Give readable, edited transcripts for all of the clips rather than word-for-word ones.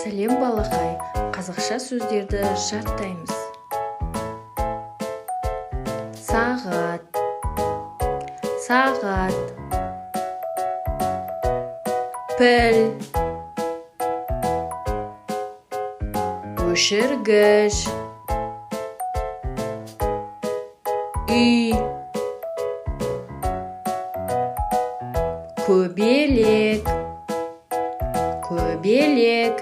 Сәлем, балақай! Қазақша сөздерді жаттаймыз. Сағат, сағат. Піл, өшіргіш, үй, көбелек, көбелек,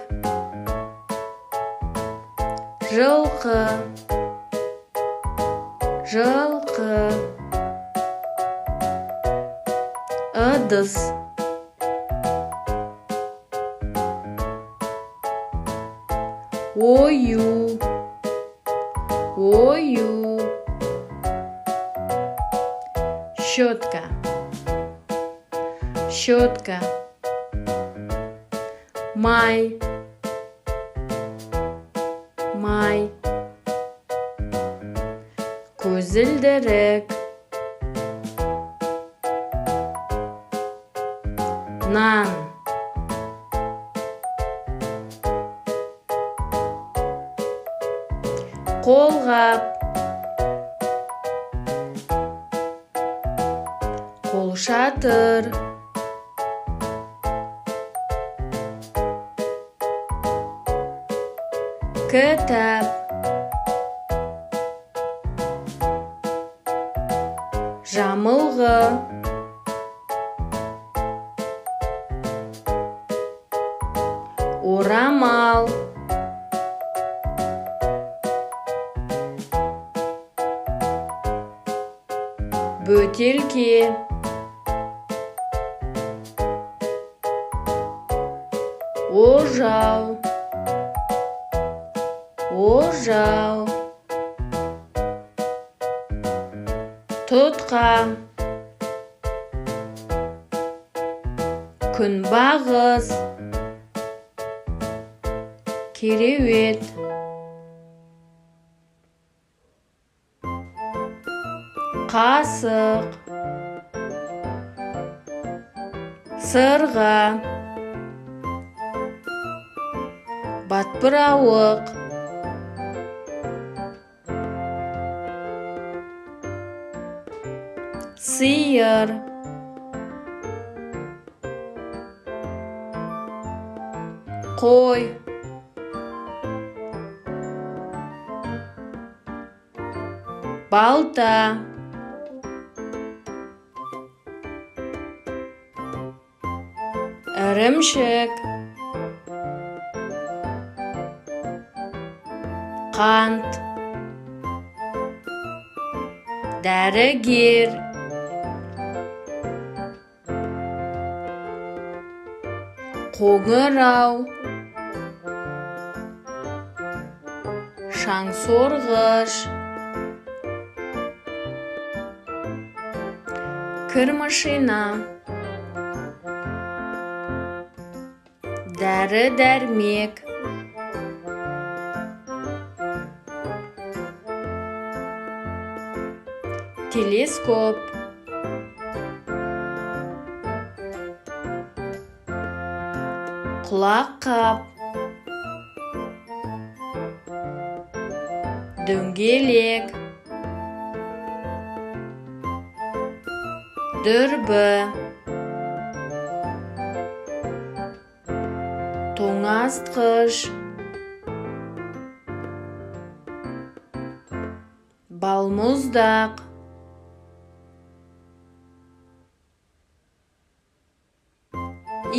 жылқы, жылқы, ыдыс, ою, ою, щетка, щетка, май, май, көзілдірік, нан, қолғап, қолшатыр, кітап, жамылғы, орамал, бөтелке, ожау, ожау, тұтқа, күнбағыс, кереует, қасық, сырға, батпырауық, сиыр, қой, балта, ірімшік, қант, дәрігер, қоңырау, шаңсорғыш, кір машина, дәрі-дәрмек, телескоп, құлаққап, дөңгелек, дүрбі, тоңазытқыш, балмұздақ,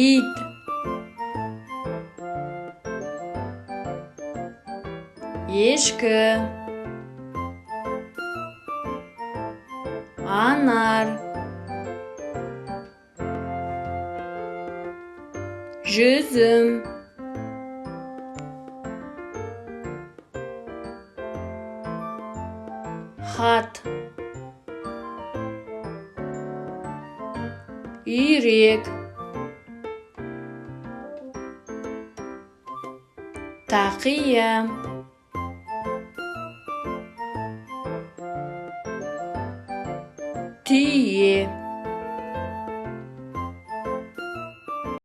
ит, ешкі, анар, жүзім, хат, үйрек, тақия, түйе.